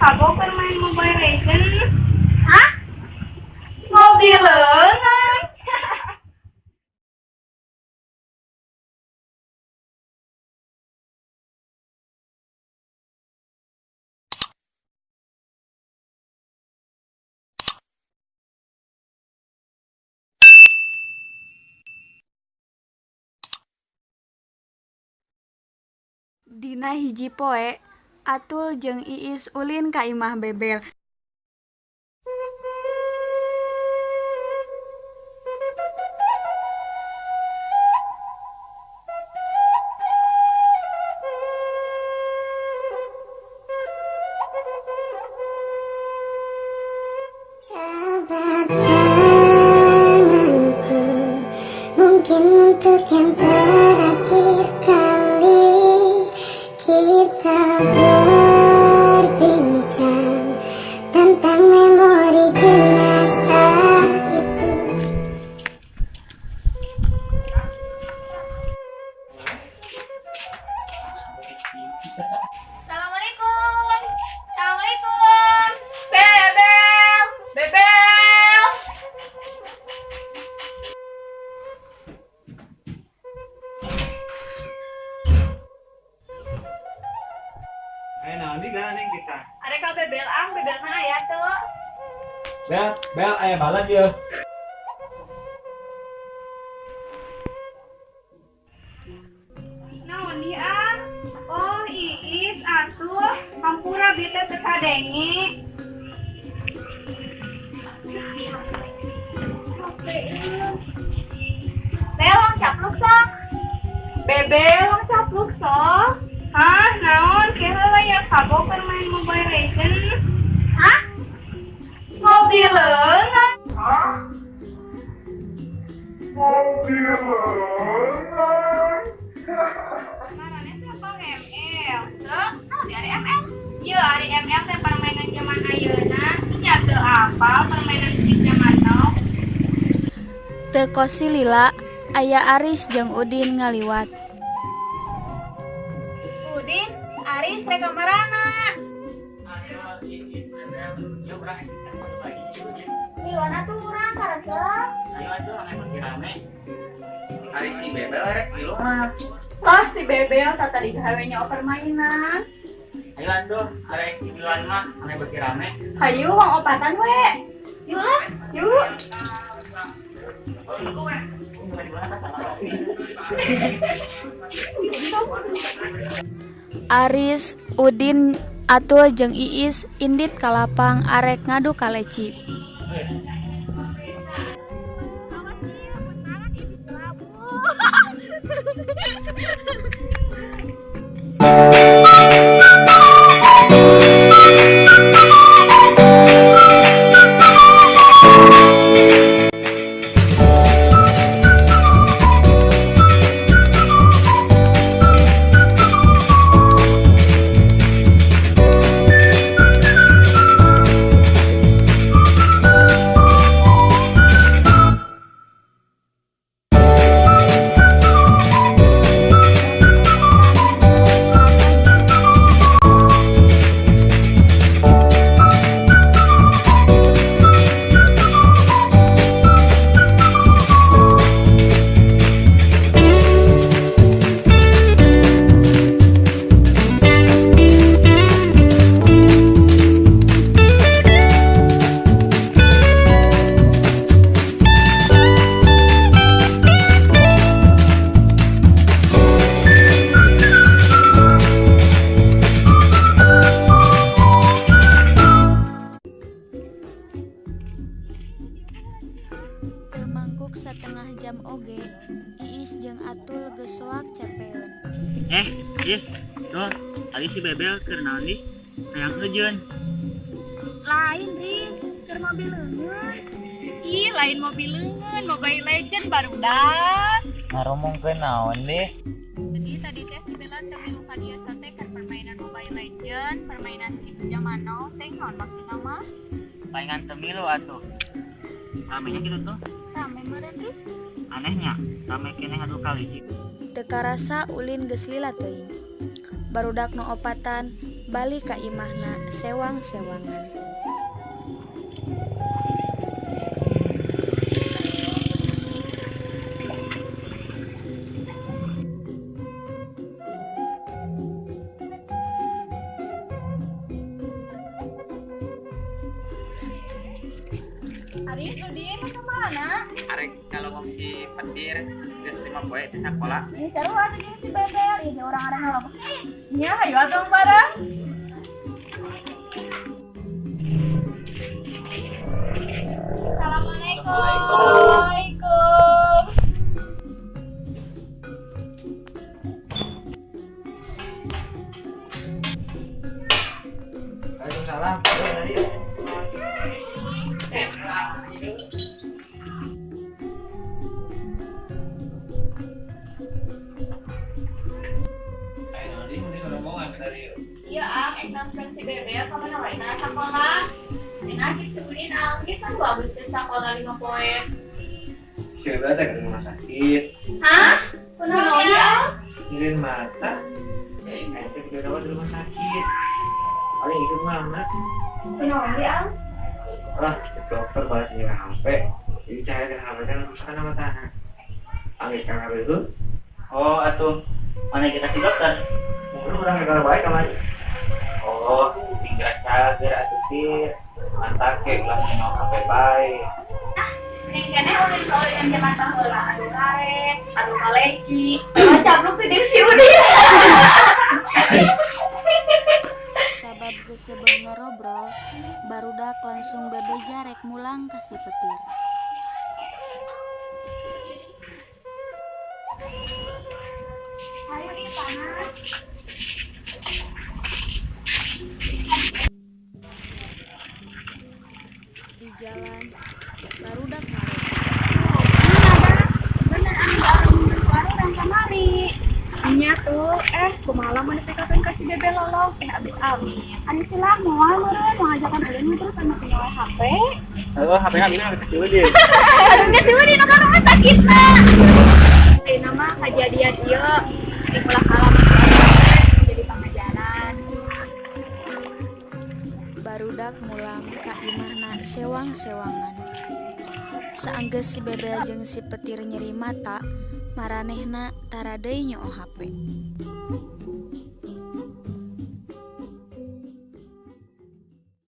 kagok keur main Mobile Legends. Hah? Mobil leungeun. Dina hiji poe, Atul jeung Iis ulin ka imah Bebel. Jabat tanganku, mungkin untuk yang terakhir kali kita berbincang tentang memori di masa itu. Assalamualaikum. Assalamualaikum. Bebel, Bebel. Ayo naon di neng kisah. Arek ka Bebel ang, Bebel mah aya teu? Bel, Bel aya balad yeuh. Naon nih ang? Oh, Iis atuh, hampura bi teh teu kadenge. Bel, long capluk sok. Bebel, long capluk sok. Hah, naon? Ke heula ya kagok keur main Mobile Legends. Hah? Mobil leungeun. Maraneh teh apal ML? Teu, naon di ari ML? Ieu ari ML teh permainan zaman ayeuna. Nya teu apal permainan di zaman now. Teu kosi lila, aya Aris jeung Udin ngaliwat. Udin, Aris rek ka marana? Ayo Iis Bebel, yuk urang lagi. Miluan atuh urang karesep. Ayo atuh ame beuki rame. Ari si Bebel rek milu mah. Wah, si Bebel tata digawe nya permainan. Ayo atuh arek miluan mah ame beuki rame. Hayu wong opatan we. Yuk lah, yuk. Aris, Udin, Atul jeung Iis indit ka lapang arek ngadu kaleci. Teu mangkuk satengah jam oge, Iis jeung Atul geus soak capeun. Is, tuh, tadi si Bebel keur naon di? Hayang eujeun. Lain, Rin, keur mobil leungeun. Ih, lain mobil leungeun, Mobile Legend barudak. Ngaromongkeun naon deh? Jadi tadi teh si Bella teu milu ka dieu teh keur permainan Mobile Legend, permainan si zaman now teh naon maksudna mah? Palingan teu milu atuh. Ramenya gitu tuh. Rame meureun, Riz. Anehnya, rame keneh adu kali. Teu karasa ulin geus lila teuing. Barudak nu opatan Balik ka imahna sewang-sewangan. Aris, Udin, kemana? Arek kalau si Petir geus 5 poe di sakola. Ini seru atuh jeung si Bebel, ini orang-orang ngalongok. Nya, hayu atuh bareng. Assalamualaikum. Waalaikumsalam. Waalaikumsalam. Iya, Ang, eknamkeun si Bebel ka mana wae na sakola. Dina cik si Udin, Ang, geus sarua abis teh sakola 5 poe. Si Bebel teh ke rumah sakit. Hah? Kunaon ya, Ang? Nyeri mata. Aing teh dirawat di rumah sakit. Paling ikut mama. Kunaon ya, Ang? Ah, dokter balas nyeri HP. Jadi cahaya dari HP kan rusak kana matana. Angin kang HP itu. Oh, atuh mana kita si dokter? Mulu urang ke baik kamari. Oh, tinggal cager atuh Tir. Mantap ke ulah nyok HP bae. Neng keneh ulin ka ulinan zaman baheula, adu karet, adu kaleci. Bawa capluk ti si Udin. Sabab geus seubeuh ngarobrol, barudak langsung bebeja rek mulang ka si Petir. Ayo di panas. Di jalan, barudak ngarobrol. Bener anu orang orang kamari. Nya tuh, kumaha mun dipikakeun ka si Bebel lolong, abis amin. Anu sila moal meureun mau ngajakan ulin terus sama punya HP. Oh, HP-na bilang habis si Udin. Aduh, geus si Udin ka rumah sakit na. Ayeuna mah kajadian ieu di ulah kalah jadi pangajaran. Barudak mulang ka imahna sewang-sewangan. Saenggeus si Bebel jeung si Petir nyeri mata, maranehna tara deui nyoo HP.